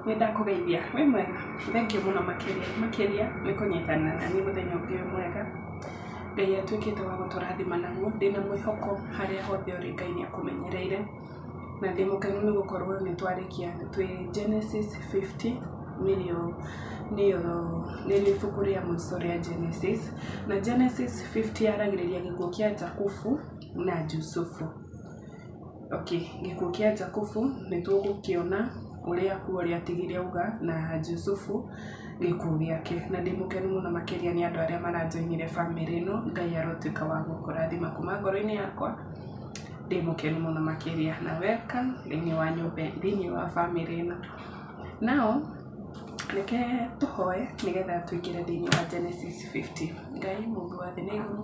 Nĩ ndakũgeithia, wĩ mwega? Thengiũ mũno makĩria makĩria nĩ kũnyitanĩra na niĩ mũthenya ũngĩ ũyũ mwega Ngai atuĩkĩte wa gũtũrathima naguo. Ndĩna mwĩhoko harĩa hothe ũrĩ Ngai nĩ akũmenyereire, na ndĩ mũkenu nĩ gũkorwo nĩ twarĩkia twĩ Genesis 50 nĩrĩo nĩyo nĩrĩo ibuku rĩa mũico rĩa Genesis. Na Genesis 50 yaragĩrĩria gĩkuũ kĩa Jakubu na Jusufu. Okay, gĩkuũ kĩa Jakubu nĩ tũgũkĩona ũrĩa akua ũrĩa atigire auga na Jusufu gĩkuũ gĩake. Na ndĩ mũkenu mũno makĩria nĩ andũ arĩa maranjoinire bamĩrĩ ĩno, Ngai arotuĩka wa gũkũrathima kuma ngoro-inĩ yakwa, ndĩ mũkenu mũno makĩria. Na welcome thĩiniĩ wa nyũmba, thĩiniĩ wa bamĩrĩ ĩno. Now, reke tũhoe nĩgetha tũingĩre thĩiniĩ wa Genesis 50. Ngai mũmbi wa thĩ na igũrũ,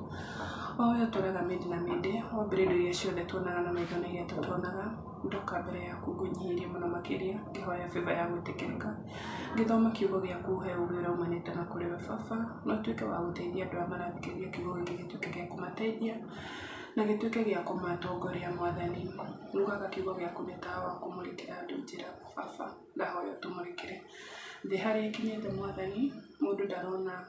O we ũtũũraga mĩndĩ na mĩndĩ, wombire indo iria ciothe tuonaga na maitho na iria tũtonaga, ndoka mbere yaku ngwĩnyihĩirie mũno makĩria, ngĩhoya favor ya gwĩtĩkĩrĩka, ngĩthoma kiugo gĩaku ũhe ũgĩ ũrĩa umanĩte na kũrĩ we baba, na ũtuĩke wa gũteithia andũ aya marathikĩrĩria kiugo gĩkĩ gĩtuĩke gĩa kũmateithia, na gĩtuĩke gĩa kũmatongoria Mwathani. Ugaga kiugo gĩaku nĩ tawa wa kũmũrĩkĩra andũ njĩra baba, ndahoya ũtũmũrĩkĩre. Thĩ harĩa ĩkinyĩte Mwathani, mũndũ ndarona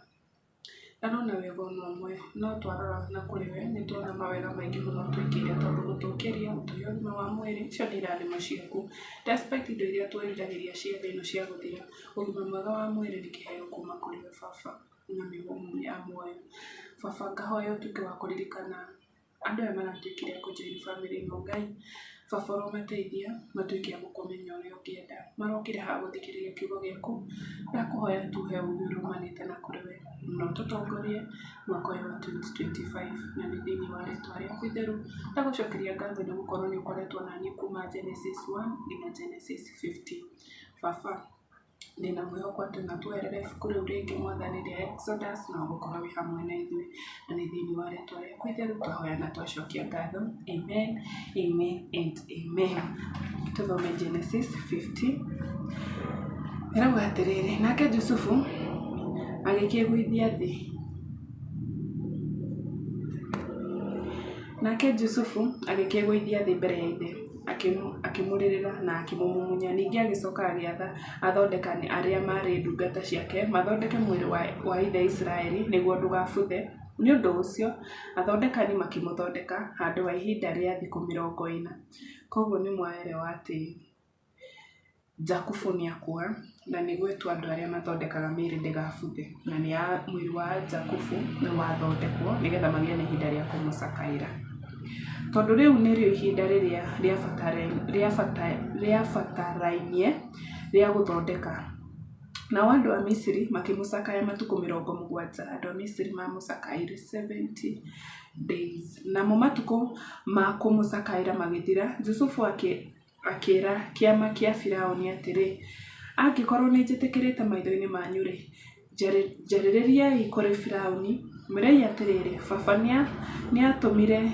Ndarona wega ona ũmwe, no twarora na kũrĩ we nĩ tuona mawega maingĩ mũno ũtwĩkĩire tondũ gũtũkĩria, gũtũhe ũgima wa mwĩrĩ, icio nĩ irathimo ciaku. Despite indo iria twĩriragĩria cia thĩ ĩno cia gũthira, ũgima mwega wa mwĩrĩ nĩ kĩheo kuma kũrĩ we baba na mĩhũmũ ya muoyo. Baba ngahoya ũtuĩke wa kũririkana Andũ aya maratuĩkire a kũ join bamĩrĩ ĩno Ngai, baba ũromateithia matuĩke a gũkũmenya ũrĩa ũngĩenda. Marokire haha gũthikĩrĩria kiugo gĩaku, ndakũhoya tu ũhe ũgĩ ũrĩa umanĩte na kũrĩ we, na ũtũtongorie mwaka ũyũ wa 2025 na nĩ thĩiniĩ wa rĩtwa rĩaku itheru. Ndagũcokeria ngatho nĩ gũkorwo nĩ ũkoretwo naniĩ kuma Genesis 1 nginya Genesis 50. Baba. Ndĩna mwĩhoko atĩ ona tweherera ibuku rĩu rĩngĩ Mwathani rĩa Exodus no ũgũkorwo wĩ hamwe na ithuĩ, na nĩ thĩinĩ wa rĩtwa rĩaku itheru twahoya na twacokia ngatho. Amen, amen and amen. Tũthome Genesis 50. Ĩrauga atĩrĩrĩ, nake Jusufu agĩkĩĩgũithia thĩ. Nake Jusufu agĩkĩĩgũithia thĩ mbere ya ithe, akĩmũrĩrĩra na akĩmũmumunya. Ningĩ agĩcoka agĩatha athondekani arĩa maarĩ ndungata ciake mathondeke mwĩrĩ wa ithe Isiraeli nĩguo ndũgabuthe. Nĩ ũndũ ũcio athondekani makĩmũthondeka handũ ha ihinda rĩa thikũ 40. Kwoguo nĩ mwaelewa atĩ Jakubu nĩ akua, na nĩ gwetwo andũ arĩa mathondekaga mĩĩrĩ ndĩgabuthe. Na nĩ mwĩrĩ wa Jakubu nĩ wathondekwo nĩgetha magĩe na ihinda rĩa kũmũcakaĩra. Tondũ rĩu nĩrĩo ihinda rĩrĩa rĩabatarainie rĩa gũthondeka. Nao andũ a Misiri makĩmũcakaya matukũ 70. Andũ a Misiri mamũcakaĩire 70 days. Namo matukũ ma kũmũcakaĩra magĩthira, Jusufu akĩĩra kĩama kĩa Firaũni atĩrĩ, Angĩkorwo nĩnjĩtĩkĩrĩkĩte maitho-inĩ manyu-rĩ, njarĩrĩriai kũrĩ Firaũni, mwĩrei atĩrĩ, 'Baba nĩatũmire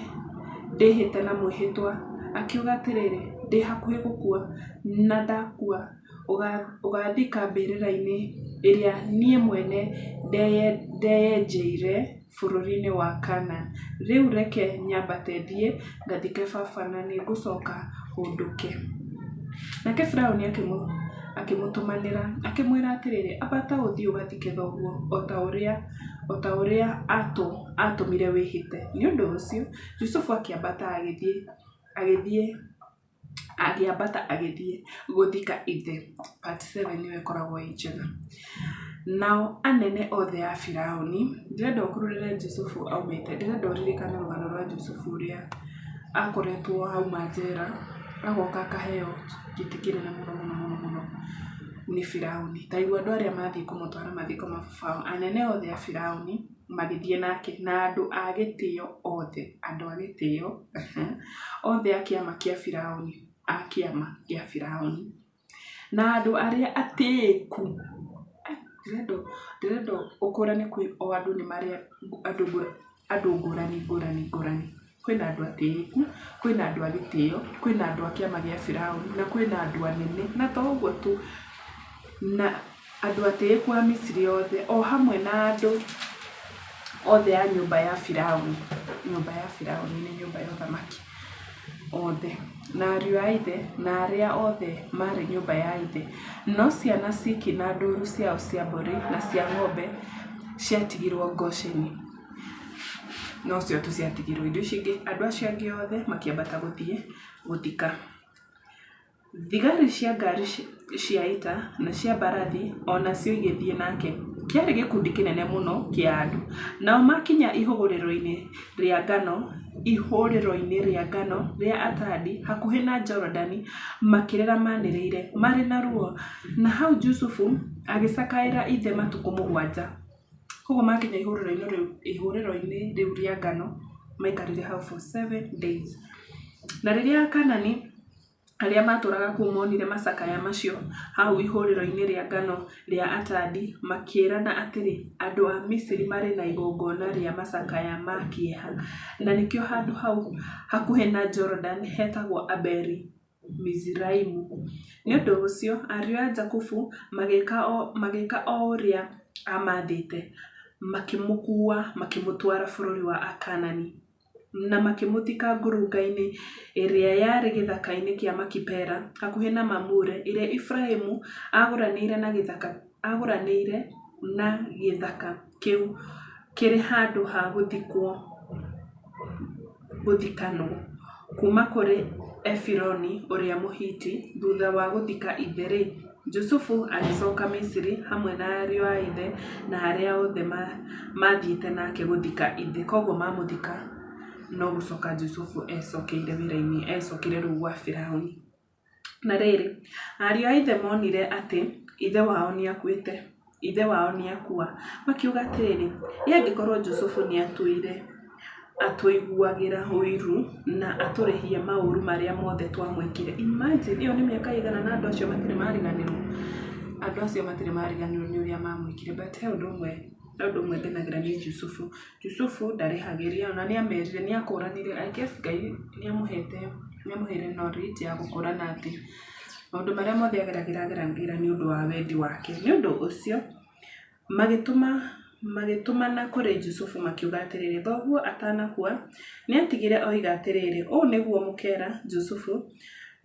ndĩĩhĩte na mwĩhĩtwa, akiuga atĩrĩ, Ndĩ hakuhĩ gũkua, na ndakua, ũgaathika mbĩrĩra-inĩ ĩrĩa niĩ mwene ndeyenjeire bũrũri-inĩ wa Kaanani. Rĩu reke nyambate thiĩ ngathike baba na nĩngũcooka hũndũke. Nake Firaũni akĩmũtũmanĩra, akĩmwĩra atĩrĩ, Ambata ũthiĩ ũgathike thoguo, o ta ũrĩa o ta ũrĩa aatũmire wĩhĩte. Nĩ ũndũ ũcio Jusufu akĩambata agĩthiĩ agĩthiĩ Agĩambata agĩthiĩ gũthika ithe. Part 7 nĩyo ĩkoragwo ĩ njega. Nao anene othe a Firaũni, ndĩrenda ũkururĩre Jusufu aumĩte, ndĩrenda ũririkane rũgano rwa Jusufu ũrĩa akoretwo auma njera, agoka akaheo gĩtĩ kĩnene mũno mũno mũno mũno nĩ Firaũni. Ta igua andũ arĩa mathiĩ kũmũtwara mathiko ma baba wao, anene othe a Firaũni magĩthiĩ nake na andũ a gĩtĩo othe, andũ a gĩtĩo othe a kĩama kĩa Firaũni, a kĩama gĩa Firaũni, na andũ arĩa atĩĩku, ndĩrenda ũkũrane kwĩ o andũ nĩ marĩ andũ ngũrani ngũrani ngũrani. Kwĩna andũ atĩĩku, kwĩna andũ a gĩtĩo, kwĩna andũ a kĩama gĩa Firaũni, na kwĩna andũ anene, na to ũguo tu, na andũ atĩĩku a Misiri othe, o hamwe na andũ othe a nyũmba ya Firaũni. Nyũmba ya Firaũni nĩ nyũmba ya ũthamaki. othe, na ariũ a ithe, na arĩa othe maarĩ nyũmba ya ithe. No ciana ciki na ndũũru ciao cia mbũri na cia ng'ombe ciatigirũo Gosheni. Nocio tu ciatigirũo. Indo icio ingĩ, andũ acio angĩ othe makĩambata gũthiĩ gũthika. Thigari cia ngaari cia ita na cia mbarathi o nacio igĩthiĩ nake. Kĩarĩ gĩkundi kĩnene mũno kĩa andũ. Nao makinya ihũrĩro-inĩ rĩa ngano rĩa Atadi hakuhĩ na Jorodani, makĩrĩra manĩrĩire marĩ na ruo. Na hau Jusufu agĩcakaĩra ithe matukũ 7. Koguo makinya ihũrĩro-inĩ rĩu rĩa ngano, maikarire hau for 7 days. Na rĩrĩa Akanaani arĩa maatũũraga kũu moonire macakaya macio hau ihũrĩro-inĩ rĩa ngano rĩa Atadi, makĩĩrana atĩrĩ, Andũ a Misiri marĩ na igongona rĩa macakaya ma kĩeha. Na nĩkĩo handũ hau hakuhĩ na Jorodani hetagwo Abeli-Miziraimu. Nĩ ũndũ ũcio ariũ a Jakubu magĩka o ũrĩa aamaathĩte, makĩmũkuua makĩmũtwara bũrũri wa Akaanani. Na makĩmũthika ngurunga-inĩ ĩrĩa yarĩ gĩthaka-inĩ kĩa Makipela, hakuhĩ na Mamure, ĩrĩa Iburahimu aagũranĩire na gĩthaka kĩu kĩrĩ handũ ha gũthikanwo, kuuma kũrĩ Efironi ũrĩa Mũhiti. Thutha wa gũthika ithe-rĩ, Jusufu agĩcoka Misiri hamwe na ariũ a ithe na arĩa othe maathiĩte nake gũthika ithe. Kwoguo mamũthika no gũcoka Jusufu ecokeire wĩra-inĩ, ecokeire rĩu gwa Firaũni. Na rĩrĩ, ariũ a ithe monire atĩ ithe wao nĩakuĩte, ithe wao nĩakua, makiuga atĩrĩrĩ, Ĩ angĩkorwo Jusufu nĩatũire atũiguagĩra ũiru na atũrĩhie maũru marĩa mothe twamwĩkire. Imagine, ĩyo nĩ mĩaka ĩigana na andũ acio matirĩ mariganĩrwo. Andũ acio matirĩ mariganĩrwo nĩ ũrĩa mamwĩkire. But he ũndũ ũmwe, he ũndũ ũmwe ngenagĩra nĩ Jusufu. Jusufu ndarĩhagĩria ona nĩ amerire, nĩ akũranire. I guess Ngai nĩ amũhete, nĩ amũheire knowledge ya gũkũrana atĩ maũndũ marĩa mothe ageragĩra ageragĩra nĩ ũndũ wa wendi wake. Nĩ ũndũ ũcio Magĩtũmana kũrĩ Jusufu makiuga atĩrĩ, Thoguo atanakua, nĩatigire oiga atĩrĩ, 'Ũũ nĩguo mũkeera Jusufu,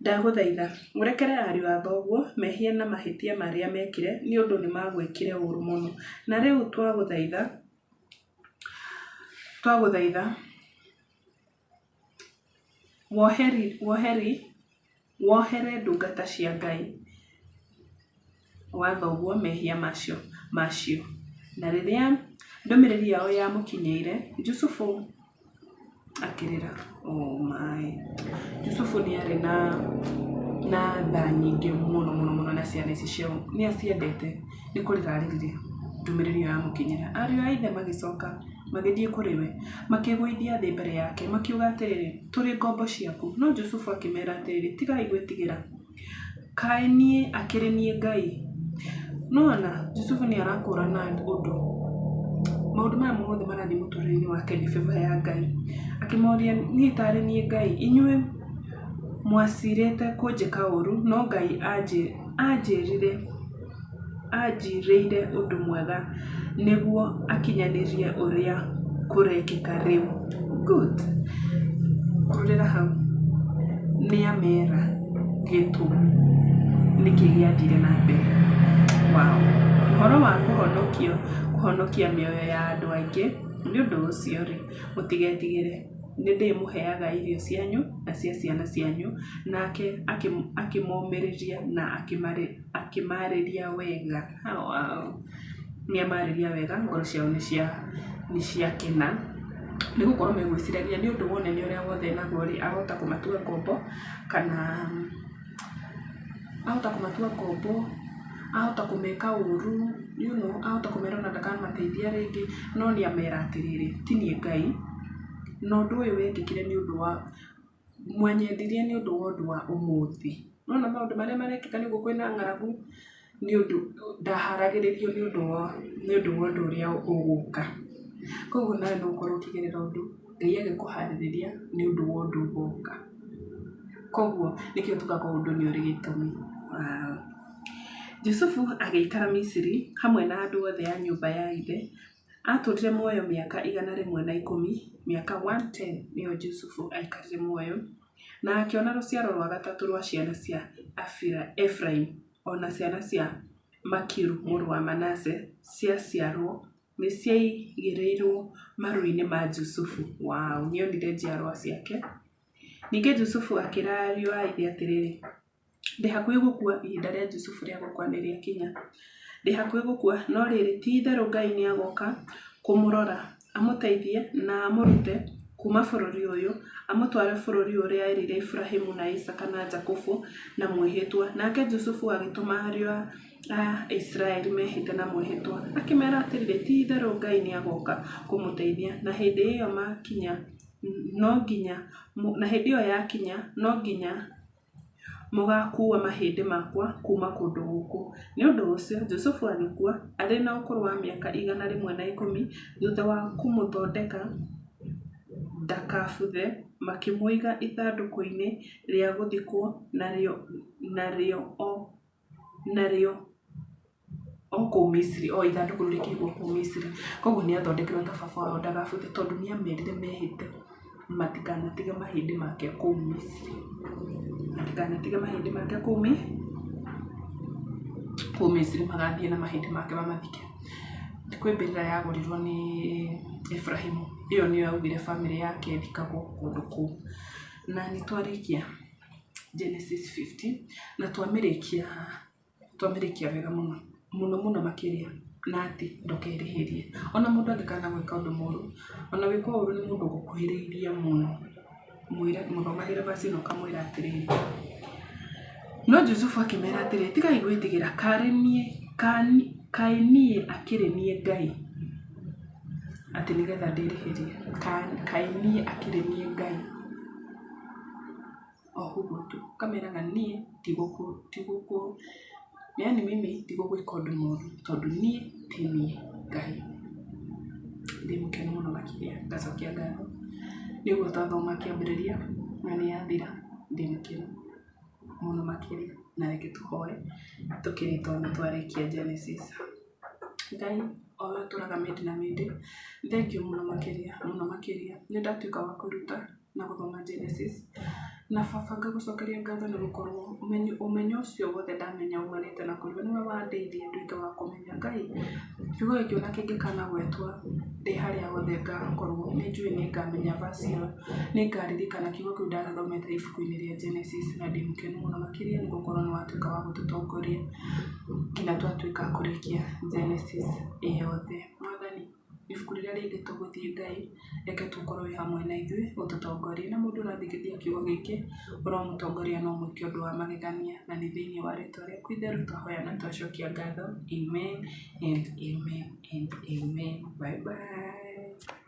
Ndagũthaitha, ũrekere ariũ a thoguo mehia na mahĩtia marĩa meekire, nĩ ũndũ nĩmagwĩkire ũũru mũno. Na rĩu twagũthaitha, Wohere ndungata cia Ngai wa thoguo mehia macio. Na rĩrĩa ndũmĩrĩri yao yamũkinyĩire, Jusufu akĩrĩra. Oh my. Jusufu nĩ arĩ na tha nyingĩ mũno mũno mũno na ciana ici ciao. Nĩ aciendete. Nĩ kũrĩra arĩrire ndũmĩrĩri ĩyo yamũkinyĩra. Ariũ a ithe magĩcoka magĩthiĩ kũrĩ we, makĩĩgũithia thĩ mbere yake, makiuga atĩrĩ, Tũrĩ ngombo ciaku. No Jusufu akĩmeera atĩrĩ, Tigai gwĩtigĩra. Kaĩ niĩ akĩrĩ niĩ Ngai? Nĩwona, Jusufu nĩ arakũrana ũndũ. Maũndũ maya mothe marathiĩ mũtũrĩre-inĩ wake nĩ favor ya Ngai. Akĩmoria, niĩ tarĩ niĩ Ngai? Inyuĩ mwacirĩte kũnjĩka ũũru, no Ngai anjĩrire Anjirĩire ũndũ mwega nĩguo akinyanĩrie ũrĩa kũrekĩka rĩu. Good. Kururĩra hau. Nĩamera gĩtũmi nĩkĩ gĩathire na mbere. Wow. Ũhoro wa kũhonokio, kũhonokia mĩoyo ya andũ aingĩ, nĩ ũndũ ũcio-rĩ, mũtigetigĩre. Nĩndĩmũheaga irio cianyu na cia ciana cianyu. Nake akĩmomĩrĩria na akĩmaarĩria wega. Nĩamarĩria wega, ngoro ciao nĩciakena, nĩgũkorwo megwĩciragia nĩ ũndũ wa ũnene ũrĩa wothe enaguo rĩ, ahota kũmatua ngombo, kana ahota kũmatua ngombo, ahota kũmeka ũru, ahota kũmera ona ndakamateithia rĩngĩ, no nĩamera atĩrĩrĩ, ti niĩ Ngai, na ũndũ ũyũ wekĩkire nĩ ũndũ wa Mwanyendirie nĩ ũndũ wa ũndũ wa ũmũthĩ. Nĩwona maũndũ marĩa marekĩka nĩguo kwĩna ng'aragu, nĩ ũndũ ndaharagĩrĩrio nĩ ũndũ wa nĩ ũndũ wa ũndũ ũrĩa ũgũka. Koguo nawe no ũkorwo ũkĩgerera ũndũ, Ngai agĩkũharĩrĩria nĩ ũndũ wa ũndũ ũgoka. Koguo nĩkĩo tugaga ũndũ nĩ ũrĩ gĩtũmi. Jusufu agĩikara Misiri hamwe na andũ othe a nyũmba ya ithe. Aatũũrire muoyo mĩaka 110, mĩaka 110 nĩyo Jusufu aikarire muoyo. Na akĩona rũciaro rwa gatatũ rwa ciana cia Efiraimu, o na ciana cia Makiru mũrũ wa Manase ciaciarũo, nĩ ciaigĩrĩirũo maru-inĩ ma Jusufu. Wow! Nĩ onire njiarũa ciake. Ningĩ Jusufu akĩra ariũ a ithe atĩrĩ, Ndĩ hakuhĩ gũkua, ihinda rĩa Jusufu rĩa gũkua nĩ rĩakinya. Ndĩ hakuhĩ gũkua, no rĩrĩ, ti-itherũ Ngai nĩagoka kũmũrora, amũteithie na amũrute kuuma bũrũri ũyũ, amũtware bũrũri ũrĩa erĩire Iburahĩmu na Isaaka na Jakubu na mwĩhĩtwa. Nake Jusufu agĩtũma ariũ a Isiraeli mehĩte na mwĩhĩtwa, akĩmeera atĩrĩ, Ti-itherũ Ngai nĩagoka kũmũteithia, na hĩndĩ ĩyo yakinya, no nginya mũgaakuua mahĩndĩ makwa kuuma kũndũ gũkũ. Nĩ ũndũ ũcio Jusufu agĩkua arĩ na ũkũrũ wa mĩaka 110. Thutha wa kũmũthondeka ndakabuthe, makĩmũiga ithandũkũ-inĩ rĩa gũthikwo narĩo o kũu Misiri, o ithandũkũ rĩu rĩkĩigwo kũu Misiri. Koguo nĩ athondekirwo ta baba wao ndagabuthe tondũ nĩ amerire mehĩte matikanatige mahĩndĩ make kũu Misiri. Matikanatige mahĩndĩ make kũu kũu Misiri, magathiĩ na mahĩndĩ make mamathike. Kwĩ mbĩrĩra yagũrirwo nĩ Ibrahimu, ĩyo nĩyo augire bamĩrĩ yake ĩthikagwo kũndũ kũu. Na nĩ twarĩkia Genesis 50 na twamĩrĩkia twamĩrĩkia wega mũno mũno mũno makĩria na atĩ ndũkerĩhĩrie. Ona mũndũ angĩkana gwĩka ũndũ mũru, ona wĩkwo ũru nĩ mũndũ ũgũkuhĩrĩirie mũno, mwĩre mũthomagĩre verse ĩno ũkamwĩra atĩrĩrĩ, no Jusufu akĩmera atĩrĩ, tigai gwĩtigĩra, kaĩ niĩ akĩrĩ niĩ Ngai, atĩ nĩgetha ndĩrĩhĩrie? Kaĩ niĩ akĩrĩ niĩ Ngai? O ũguo tu, ũkameraga niĩ ndigũkũ, yaani mimi ndigũgwĩka ũndũ mũru tondũ niĩ ti niĩ Ngai. Ndĩ mũkenu mũno makĩria, ngacokia ngatho nĩ ũguo twathoma kĩambĩrĩria na nĩ yathira, ndĩ mũkenu mũno makĩria. Na reke tũhoe tũkĩrĩtwo nĩ twarĩkia Genesis. Ngai o we ũtũraga mĩndĩ na mĩndĩ, thengiũ mũno makĩria, mũno makĩria. Nĩ ndatuĩka wa kwĩruta na gũthoma Genesis. Na baba ngagũcokeria ngatho nĩ gũkorwo ũmenyo ũcio wothe ndamenya umanĩte na kũrĩ we, nĩwe wandeithia nduĩke wa kũmenya. Ngai, kiugo gĩkĩ ona kĩngĩkanagwetwo ndĩ harĩa hothe ngakorwo, nĩ njũĩ nĩ ngamenya verse ĩyo, nĩ ngaririkana kiugo kĩu ndagĩthomete ibuku-inĩ rĩa Genesis na ndĩ mũkenu mũno makĩria nĩ gũkorwo nĩ watuĩka wa gũtũtongoria nginya twatuĩka a kũrĩkia Genesis yothe. Mwathani, ibuku rĩrĩa rĩngĩ tũgũthiĩ Ngai, reke tũkorwo wĩ hamwe na ithuĩ ũtũtongorie. Na mũndũ ũrathikĩrĩria kiugo gĩkĩ, ũromũtongoria na ũmwĩke ũndũ wa magegania. Na nĩ thĩinĩ wa rĩtwa rĩaku itheru twahoya na twacokia ngatho. Amen and amen and amen. Bye bye.